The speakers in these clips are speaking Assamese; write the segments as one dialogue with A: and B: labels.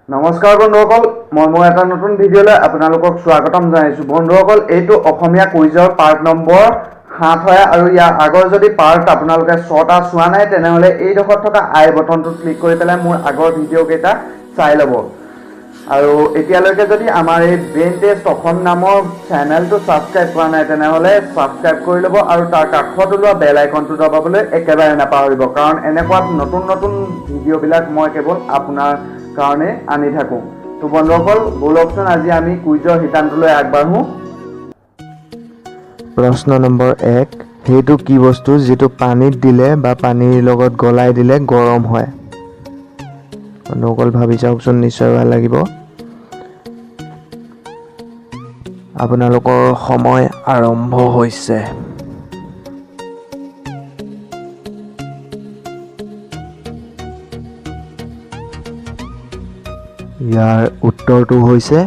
A: নমস্কাৰ বন্ধুসকল, মই মোৰ এটা নতুন ভিডিঅ'লৈ আপোনালোকক স্বাগতম জনাইছোঁ। বন্ধুসকল, এইটো অসমীয়া কুইজৰ পাৰ্ট নম্বৰ 7 হয় আৰু ইয়াৰ আগৰ যদি পাৰ্ট আপোনালোকে 6টা চোৱা নাই তেনেহ'লে এইডোখৰত থকা আই বটনটোত ক্লিক কৰি পেলাই মোৰ আগৰ ভিডিঅ'কেইটা চাই ল'ব। আৰু এতিয়ালৈকে যদি আমাৰ এই ব্ৰেইন টেষ্ট অসম নামৰ চেনেলটো ছাবস্ক্ৰাইব কৰা নাই তেনেহ'লে ছাবস্ক্ৰাইব কৰি ল'ব আৰু তাৰ কাষত ওলোৱা বেল আইকনটো দবাবলৈ একেবাৰে নাপাহৰিব, কাৰণ এনেকুৱা নতুন নতুন ভিডিঅ'বিলাক মই কেৱল আপোনাৰ কাৰণে আনি থাকোঁ। তো বন্ধুসকল, ব'লকচোন আজি আমি কুইজৰ শিতানটোলৈ আগবাঢ়োঁ।
B: প্ৰশ্ন নম্বৰ 1, সেইটো কি বস্তু যিটো পানীত দিলে বা পানীৰ লগত গলাই দিলে গৰম হয়? বন্ধুসকল ভাবি চাওকচোন, নিশ্চয় ভাল লাগিব। আপোনালোকৰ সময় আৰম্ভ হৈছে। ইয়াৰ উত্তৰটো হৈছে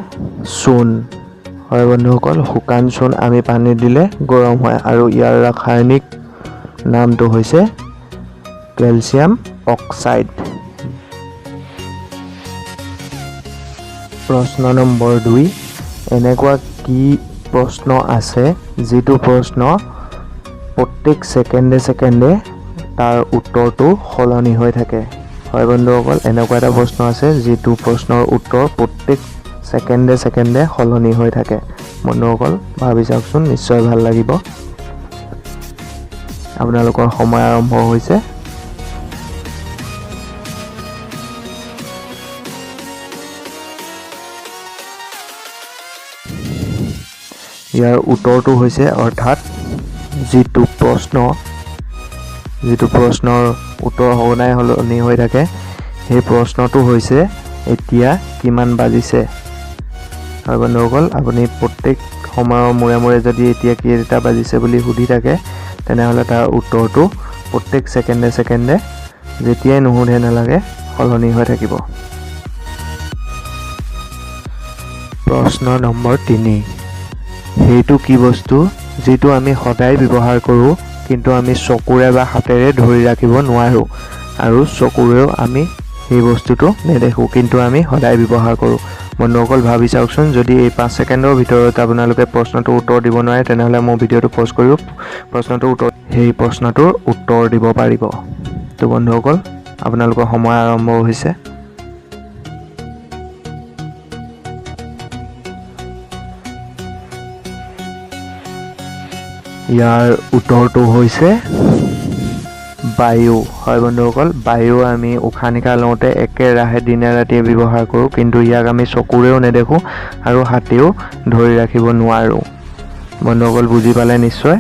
B: চূণ। হয় বন্ধুসকল, শুকান চূণ আমি পানীত দিলে গৰম হয় আৰু ইয়াৰ ৰাসায়নিক নামটো হৈছে কেলছিয়াম অক্সাইড। প্ৰশ্ন নম্বৰ 2, এনেকুৱা কি প্ৰশ্ন আছে যিটো প্ৰশ্ন প্ৰত্যেক ছেকেণ্ডে ছেকেণ্ডে তাৰ উত্তৰটো সলনি হৈ থাকে? হয় বন্ধুসকল, এনেকুৱা এটা প্ৰশ্ন আছে যিটো প্ৰশ্নৰ উত্তৰ প্ৰত্যেক ছেকেণ্ডে ছেকেণ্ডে সলনি হৈ থাকে। বন্ধুসকল ভাবি চাওকচোন, নিশ্চয় ভাল লাগিব। আপোনালোকৰ সময় আৰম্ভ হৈছে। ইয়াৰ উত্তৰটো হৈছে, অৰ্থাৎ যিটো প্ৰশ্নৰ উত্তৰ সঘনাই সলনি হৈ থাকে সেই প্ৰশ্নটো হৈছে এতিয়া কিমান বাজিছে। হয় বন্ধুসকল, আপুনি প্ৰত্যেক সময়ৰ মূৰে মূৰে যদি এতিয়া কেইটা বাজিছে বুলি সুধি থাকে তেনেহ'লে তাৰ উত্তৰটো প্ৰত্যেক ছেকেণ্ডে ছেকেণ্ডে যেতিয়াই নুসুধে নালাগে সলনি হৈ থাকিব। প্ৰশ্ন নম্বৰ 3, সেইটো কি বস্তু যিটো আমি সদায় ব্যৱহাৰ কৰোঁ কিন্তু আমি চকুৰে বা হাতেৰে ধৰি ৰাখিব নোৱাৰোঁ আৰু চকুৰেও আমি সেই বস্তুটো নেদেখোঁ কিন্তু আমি সদায় ব্যৱহাৰ কৰোঁ? বন্ধুসকল ভাবি চাওকচোন, যদি এই 5 ছেকেণ্ডৰ ভিতৰত আপোনালোকে প্ৰশ্নটোৰ উত্তৰ দিব নোৱাৰে তেনেহ'লে মোৰ ভিডিঅ'টো পজ কৰিব, সেই প্ৰশ্নটোৰ উত্তৰ দিব পাৰিব। তো বন্ধুসকল, আপোনালোকৰ সময় আৰম্ভ হৈছে। ইয়াৰ উত্তৰটো হৈছে বায়ু। হয় বন্ধুসকল, বায়ু আমি উশাহ নিশাহ লওঁতে একেৰাহে দিনে ৰাতিয়ে ব্যৱহাৰ কৰোঁ কিন্তু ইয়াক আমি চকুৰেও নেদেখোঁ আৰু হাতেও ধৰি ৰাখিব নোৱাৰোঁ। বন্ধুসকল বুজি পালে নিশ্চয়।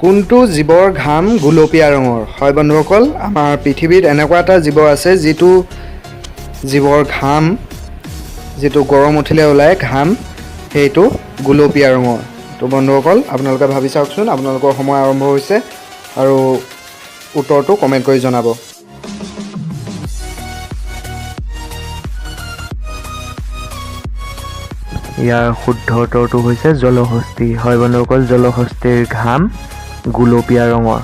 A: কোনটো জীৱৰ ঘাম গুলপীয়া ৰঙৰ? হয় বন্ধুসকল, আমাৰ পৃথিৱীত এনেকুৱা এটা জীৱ আছে যিটো জীৱৰ ঘাম, যিটো গৰম উঠিলে ওলায় ঘাম, সেইটো গুলপীয়া ৰঙৰ। তো বন্ধুসকল আপোনালোকে ভাবি চাওকচোন, আপোনালোকৰ সময় আৰম্ভ হৈছে আৰু উত্তৰটো কমেণ্ট কৰি জনাব।
B: ইয়াৰ শুদ্ধ উত্তৰটো হৈছে জলহস্তী। হয় বন্ধুসকল, জলহস্তীৰ ঘাম গুলপীয়া ৰঙৰ।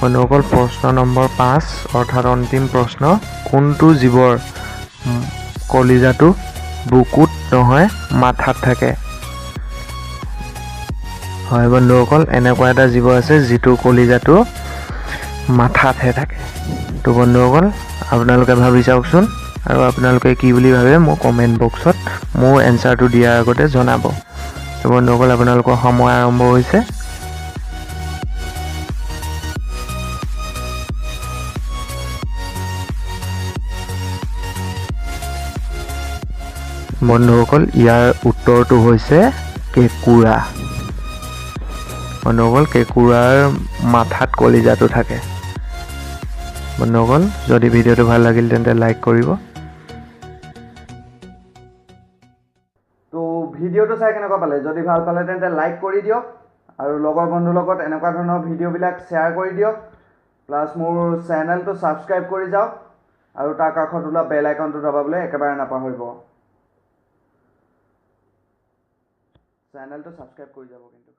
B: বন্ধুসকল প্ৰশ্ন নম্বৰ 5, অৰ্থাৎ অন্তিম প্ৰশ্ন, কোনটো জীৱৰ কলিজাটো বুকুত নহয় মাথাত থাকে? হয় বন্ধুসকল, এনেকুৱা এটা জীৱ আছে যিটো কলিজাটো মাথাতহে থাকে। তো বন্ধুসকল আপোনালোকে ভাবি চাওকচোন আৰু আপোনালোকে কি বুলি ভাবে মোক কমেণ্ট বক্সত মোৰ এনচাৰটো দিয়াৰ আগতে জনাব। তো বন্ধুসকল আপোনালোকৰ সময় আৰম্ভ হৈছে। বন্ধুসকল ইয়াৰ উত্তৰটো হৈছে কেঁকুৰা। বন্ধুসকল কেঁকুৰাৰ মাথাত কলিজাটো থাকে। বন্ধুসকল যদি ভিডিঅ'টো ভাল লাগিল তেন্তে লাইক কৰিব।
A: তো ভিডিঅ'টো চাই কেনেকুৱা পালে? যদি ভাল পালে তেন্তে লাইক কৰি দিয়ক আৰু লগৰ বন্ধুৰ লগত এনেকুৱা ধৰণৰ ভিডিঅ'বিলাক শ্বেয়াৰ কৰি দিয়ক। প্লাছ মোৰ চেনেলটো ছাবস্ক্ৰাইব কৰি যাওক আৰু তাৰ কাষত ওলোৱা বেল আইকনটো দবাবলৈ একেবাৰে নাপাহৰিব। চেনেলটো ছাবস্ক্ৰাইব কৰি যাব কিন্তু।